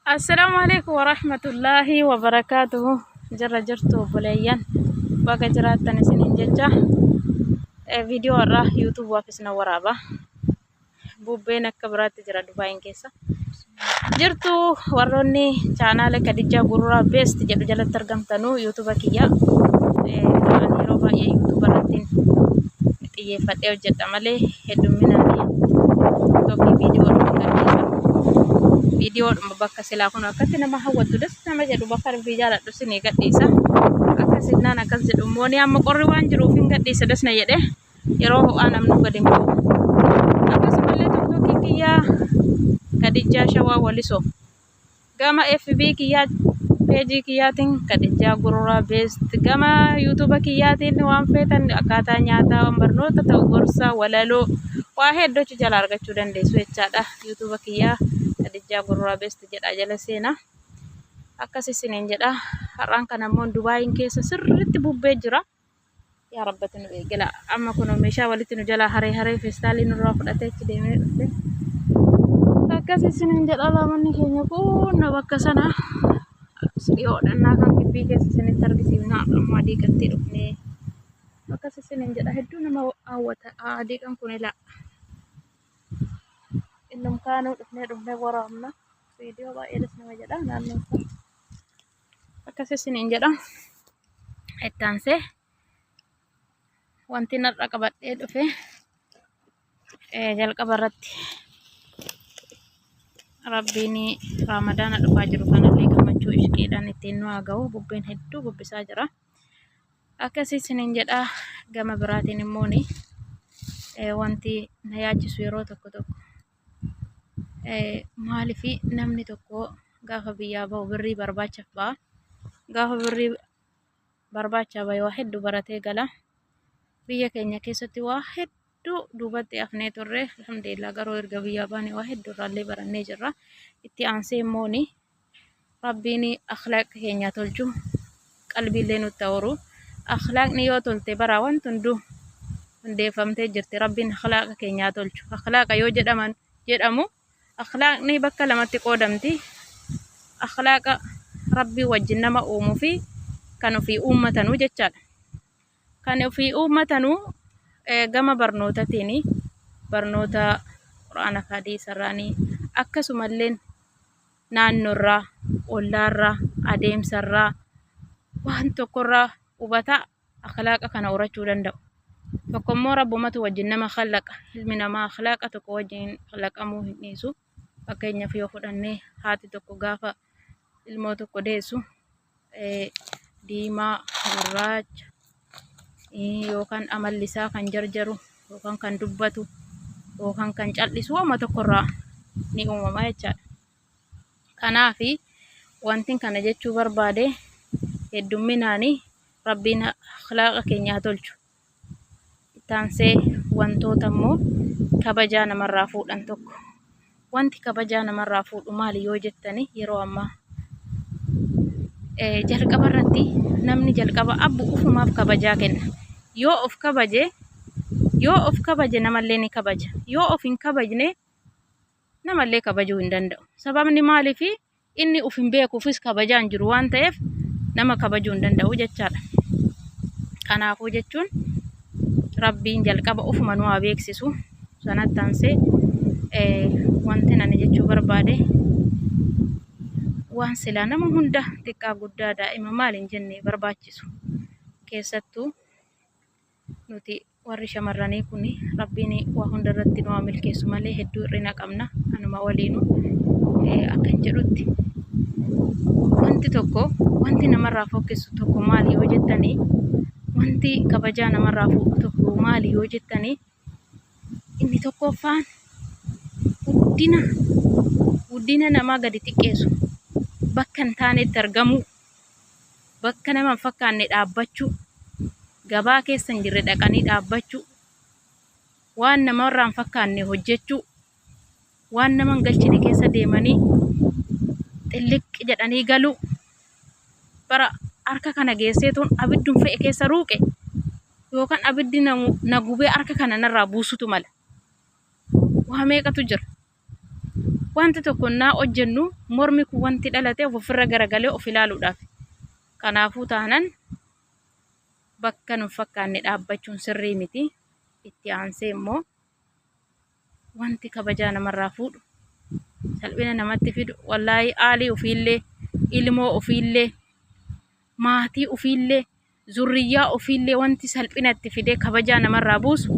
Assalaamu alaikum warahmatullaahi wabarakaatuhu. Jirra jirtu obboleeyyan, baga jiraattan isiniin jecha. Viidiyoo har'aa yuutuubaaf isin waraaba. Bubbeen akka biraatti jira Dubaayin keessa. Jirtu warroonni chaanaala Kadijjaa Gururaa Beest jedhu jalatti argamtanuu yuutuuba kiyya. Ani yeroo baay'ee yuutuuba irratti xiyyeeffadhee hojjedha malee heddumminaan tiktookii viidiyoodhuma gadhiisa. Viidiyoodhuma bakka silaa kun akkatti nama hawwattu das nama jedhu bakka rabbii jaaladhu sinii gadhiisa. Akkas jennaan akkas jedhu immoo ni amma qorri waan jiruuf hin gadhiisa das na jedhe, yeroo ho'aa namnu gadi hin ba'u. Akkasumallee tiktookiin kiyyaa Kadijjaa Shawaa Walisoo. Gama FB kiyyaa peejii kiyyaatiin Kadijjaa Gururaa Best, gama yuutuuba kiyyaatiin waan feetan akkaataa nyaataa, waan barnoota ta'u, gorsa, walaloo, waa hedduu achi jala argachuu dandeessu jechaadha. Yuutuuba kiyyaa Kadijjaa Gururaa Best jedha jala seena. Akkas isiniin jedha. Har'aan kana immoo Dubaayin keessa sirriitti bubbee jira. Yaa rabbati nu eegala. Amma kun meeshaa walitti nu jalaa haree haree feestaalii nurraa fudhatee achi deemee dhufe. Akkas isiniin jedha, laamanni keenya kun bakka sana dhiyoodhannaa kan gibbii keessa isinitti argisiifna. Amma adiiqatti dhufnee akkas isiniin jedha, hedduu nama hawwata adiiqan kun ilaa. Innum kaanuu dhufnee dhufnee waraabna. Viidiyoo baay'ee das nama jedha naannoon isaa. Akkas isiniin jedha. Itti aansee wanti narra qabadhee dhufe jalqaba irratti Rabbiin Raamadaana dhufaa jiru kanallee gammachuu ishqiidhaan ittiin nu haa ga'u. Bubbeen hedduu bubbisaa jira. Akkasii isiniin jedha. Gama biraatiin immoo wanti na yaachisu yeroo tokko tokko maaliif namni tokko gaafa biyyaa bahu birrii barbaachaaf ba'a. Gaafa birrii barbaachaa bahe waa hedduu baratee gala. Biyya keenya keessatti waa hedduu duubatti hafnee turre. Alhamdulillah, garuu erga biyyaa baane waa hedduu irraallee barannee jirra. Itti aansee immoo Rabbiin akhlaaqa keenya tolchu, qalbiillee nutti horu. Akhlaaqni yoo tolte bara wanti hunduu hundeeffamtee jirti. Rabbiin akhlaaqa keenyaa tolchu. Akhlaaqa yoo jedhaman jedhamu akhlaaqni bakka lamatti qoodamti. Akhlaaqa Rabbii wajjin nama uumuu fi kan ofii uummatanuu jechaadha. Kan ofii uummatanuu gama barnootatiin, barnoota Qur'aana fi hadiisarraanii, akkasumallee naannoorraa, ollaarraa, adeemsarraa, waan tokkorraa hubataa akhlaaqa kana horachuu danda'u. Tokko immoo Rabbumatu wajjin nama khalaqa. Ilmi namaa akhlaaqa tokko wajjin khalaqamuu hin dhiisu. Fakkeenyaaf yoo fudhanne, haati tokko gaafa ilmoo tokko deessu diimaa, gurraacha yookaan amalli isaa kan jarjaru yookaan kan dubbatu yookaan kan cal'isu waanuma tokkorraa ni uumama jechaadha. Kanaafi wantin kana jechuu barbaade, heddumminaan Rabbiin akhlaaqa keenya haa tolchu. Itti wantoota immoo kabajaa namarraa fuudhan tokko. Wanti kabajaa namarraa fuudhu maali yoo jettani, yeroo ammaa jalqaba irratti namni jalqaba abbu ufumaaf kabajaa kenna. Yoo of kabaje, yoo of kabaje namallee ni kabaja. Yoo of hin kabajne namallee kabajuu hin danda'u. Sababni maaliifi? Inni uf hin beekuufis kabajaa hin jiru waan ta'eef nama kabajuu hin danda'u jechaadha. Kanaafuu jechuun Rabbiin jalqaba ufuma nu haa beeksisu. Sanatti aansee wanti ani jechuu barbaade, waan silaa nama hunda, xiqqaa guddaa daa'ima maal hin jenne barbaachisu, keessattuu nuti warri shamarranii kun, Rabbiin waa hunda irratti nu haa milkeessu malee hedduu hir'ina qabna. Anuma waliinu akkan jedhutti, wanti tokko, wanti namarraa fokkisu tokko maali yoo jettanii, wanti kabajaa namarraa fuudhu tokko maali yoo jettanii, inni tokkoffaan guddina guddina namaa gadi xiqqeessu, bakka hin taanetti argamuu, bakka nama hin fakkaanne dhaabbachuu, gabaa keessa hin jirre dhaqanii dhaabbachuu, waan namarraa hin fakkaanne hojjechuu, waan nama hin galchine keessa deemanii xilliqqi jedhanii galuu. Bara harka kana geesseetuun abiddum fe'e keessa ruuqe yookaan abiddi na gubee harka kana narraa buusutu mala. Waa meeqatu jira. Wanti tokko naa hojjennu mormi kun wanti dhalate of ofirra garagalee of ilaaluudhaaf. Kanaafuu taanan bakka nun fakkaanne dhaabbachuun sirrii miti. Itti aansee immoo wanti kabajaa namarraa fuudhu, salphina namatti fidu, wallaahi aalii ofiillee, ilmoo ofiillee, maatii ofiillee, zurriyyaa ofiillee wanti salphina itti fidee kabajaa namarraa buusu,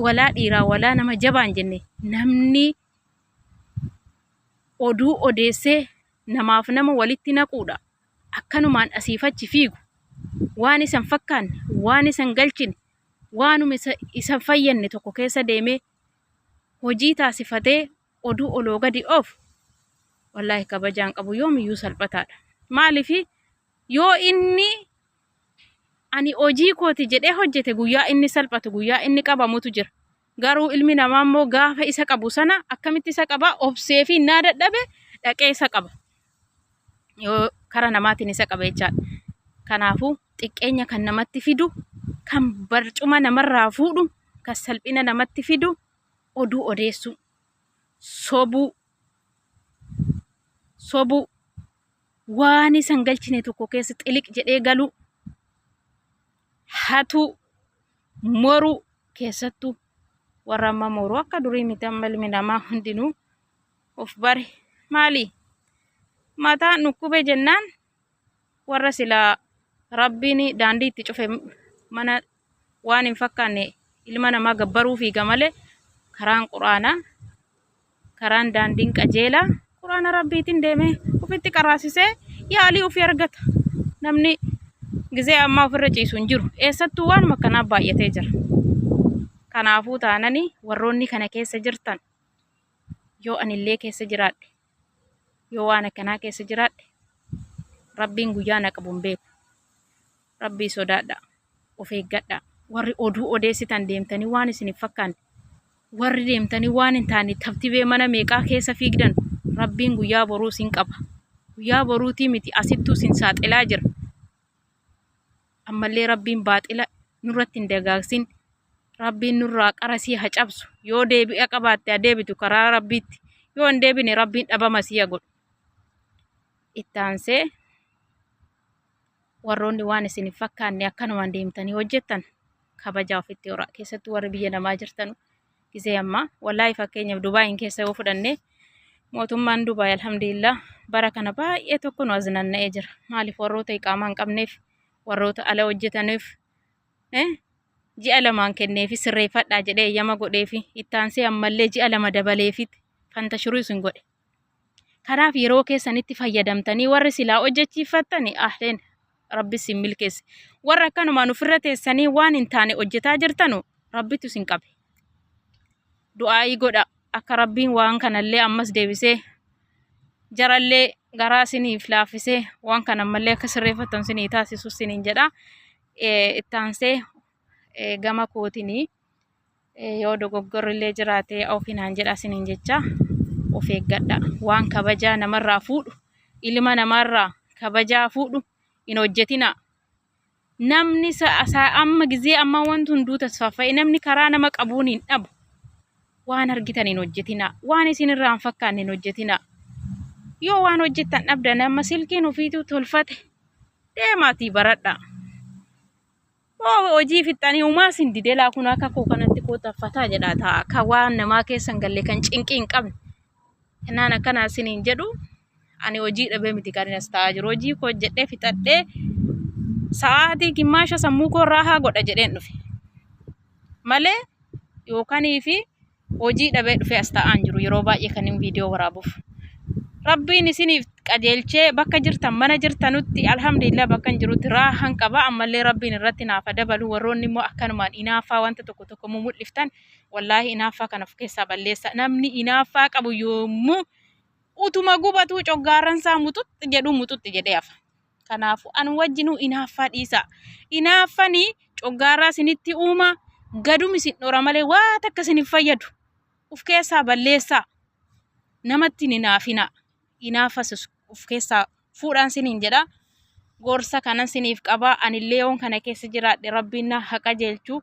walaa dhiiraa walaa nama jabaan jenne, namni oduu odeessee namaaf nama walitti naquudha. Akkanumaan asiif achi fiigu, waan isan fakkaanne, waan isan galchine, waanuma isa fayyanne tokko keessa deemee hojii taasifatee oduu oloo gadi oofu, wallaahi kabajaan qabu, yoomiyyuu salphataadha. Maaliif? Yoo inni ani hojii kooti jedhee hojjete, guyyaa inni salphatu, guyyaa inni qabamutu jira. Garuu ilmi namaa immoo gaafa isa qabu sana akkamitti isa qaba? Obsee fi naa dadhabe dhaqee isa qaba. Yoo kara namaatiin isa qaba jechaadha. Kanaafuu xiqqeenya kan namatti fidu, kan barcuma namarraa fuudhu, kan salphina namatti fidu, oduu odeessuu, sobuu, sobuu, waan isan galchine tokko keessa xiliq jedhee galuu, hatuu, moruu. Keessattuu warra amma moruu akka durii miti. Amma ilmi namaa hundinuu of bare. Maali, mataan dhukkube jennaan warra silaa Rabbiin daandii itti cufe mana waan hin fakkaanne ilma namaa gabbaruu fiiga malee, karaan Quraanaa, karaan daandiin qajeelaa Quraana Rabbiitiin deemee ofitti qaraasisee yaalii ofii argata. Namni gizee ammaa ofirra ciisu hin jiru. Eessattuu waanuma akkanaa baay'atee jira. Kanaafuu taanani warroonni kana keessa jirtan, yoo anillee keessa jiraadhe, yoo waan akkanaa keessa jiraadhe, Rabbiin guyyaa na qabu hin beeku. Rabbii sodaadha. Of eeggadha. Warri oduu odeessitan, deemtanii waan isin hin fakkaanne, warri deemtanii waan hin taane tabtibee mana meeqaa keessa fiigdan, Rabbiin guyyaa boruu isin qaba. Guyyaa boruutii miti, asittuu isin saaxilaa jira. Ammallee Rabbiin baaxila nurratti hin dagaagsin. Rabbiin nurraa qarasii ha cabsu. Yoo deebi'a qabaatte ha deebitu karaa Rabbiitti. Yoo hin deebine Rabbiin dhabama sii ha godhu. Itti aansee warroonni waan isin hin fakkaanne akkanumaan deemtanii hojjettan, kabajaa ofitti horaa. Keessattuu warri biyya namaa jirtanu gisee ammaa, wallaahi, fakkeenyaaf Dubaayin keessa yoo fudhanne, mootummaan Dubaay alhamdulillah bara kana baay'ee tokko nu aznanna'ee jira. Maaliif? Warroota iqaamaa hin qabneef, warroota ala hojjetaniif ji'a 2n kenneefi sirreeffadhaa jedhee eeyyama godheefi, ittaansee ammallee ji'a 2 dabaleefi fantashuruu isin godhe. Kanaaf yeroo keessanitti fayyadamtanii warri silaa hojjechiifattani, ahleen, Rabbi isin milkeesse. Warra akkanumaan ofirra teessanii waan hin taane hojjetaa jirtanu, Rabbitu isin qabe. Du'aa'ii godha akka Rabbiin waan kanallee ammas deebisee jarallee garaa isiniif laaffisee waan kana ammallee akka sirreeffattan isinii taasisu isiniin jedha. Ittaansee gama kootinii yoo dogoggorrillee jiraate ofinaan jedha isiniin jecha, of eeggadha. Waan kabajaa namarraa fuudhu, ilma namaarraa kabajaa fuudhu hin hojjetinaa. Namni amma gizee ammaa wanti hunduu tasfaffa'e, namni karaa nama qabuun hin dhabu. Waan argitan hin hojjetinaa. Waan isin irraa hin fakkaanne hin hojjetinaa. Yoo waan hojjettan dhabdan, amma silkiin ofiituu tolfate, deemaatii baradhaa. Hoo hojii fixxanii umaa isin didee, laa kun akka koo kanatti koo taffataa jedhaa ta'a. Kan waan namaa keessa hin galle, kan cinqii hin qabne. Kennaan akkanaa isiniin jedhu, ani hojii dhabee miti kan as taa'aa jiru. Hojii koo hojjedhee fixadhee sa'aatii gimmaasha sammuu koo raahaa godha jedheen dhufe. Malee yookaanii fi hojii dhabee dhufee as taa'aa hin jiru yeroo baay'ee kan hin viidiyoo waraabuuf. Rabbiin isiniif qajeelchee bakka jirtan, mana jirtanutti, alhamdulillah, bakka hin jirutti raahan qaba. Ammallee Rabbiin irratti naaf haa dabalu. Warroonni immoo akkanumaan inaaffaa wanta tokko tokko mumul'iftan, wallaahi inaaffaa kana of keessaa balleessa. Namni inaaffaa qabu yommuu utuma gubatuu coggaarran isaa muxuxxi jedhu, muxuxxi jedhee hafa. Kanaafuu an wajjinuu inaaffaa dhiisaa. Inaaffani coggaarraa isinitti uuma, gadum isin dhora malee waa takka isin hin fayyadu. Uf keessaa balleessaa. Namatti hin inaafinaa. Inaaffas uf keessaa fuudhaan siniin jedha. Gorsa kanan siniif qaba. Anillee yoon kana keessa jiraadhe, Rabbiin na haa qajeelchu.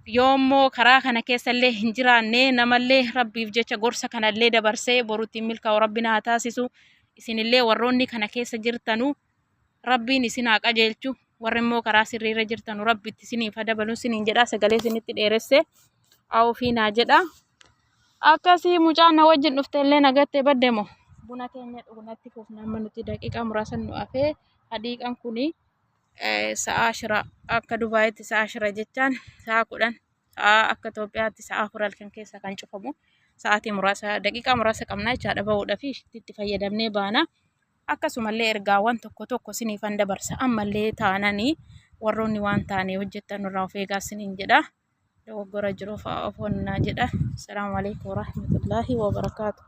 Yoommoo karaa kana keessallee hin jiraanne, namallee Rabbiif jecha gorsa kanallee dabarsee borutti milkaa'u Rabbi na haa taasisu. Isinillee warroonni kana keessa jirtanu Rabbiin isin haa qajeelchu. Warri immoo karaa sirriirra jirtanu Rabbi itti isiniif haa dabalu isiniin jedha. Sagalee isinitti dheeresse awufii naa jedha. Akkasii mucaan na wajjin dhufte illee nagattee badde moo? Buna keenya dhugnatti fufna, amma nuti daqiiqaa muraasa nu hafee. Hadiiqan kuni sa'a 10, akka Dubaayitti sa'a 10 jechaan sa'a 10, sa'a akka Itoophiyaatti sa'a 4 halkan keessa kan cufamu. Sa'aatii muraasa, daqiiqaa muraasa qabna jechaadha bahuudhaa fi itti fayyadamnee baana. Akkasumallee ergaawwan tokko tokko isiniifan dabarsa. Ammallee taananii warroonni waan taane hojjettan irraa of eegaa isiniin jedha. Dogoggora jiruuf ofonnaa jedha. Assalaamu alaikum warahmatullaahi wabarakaatu.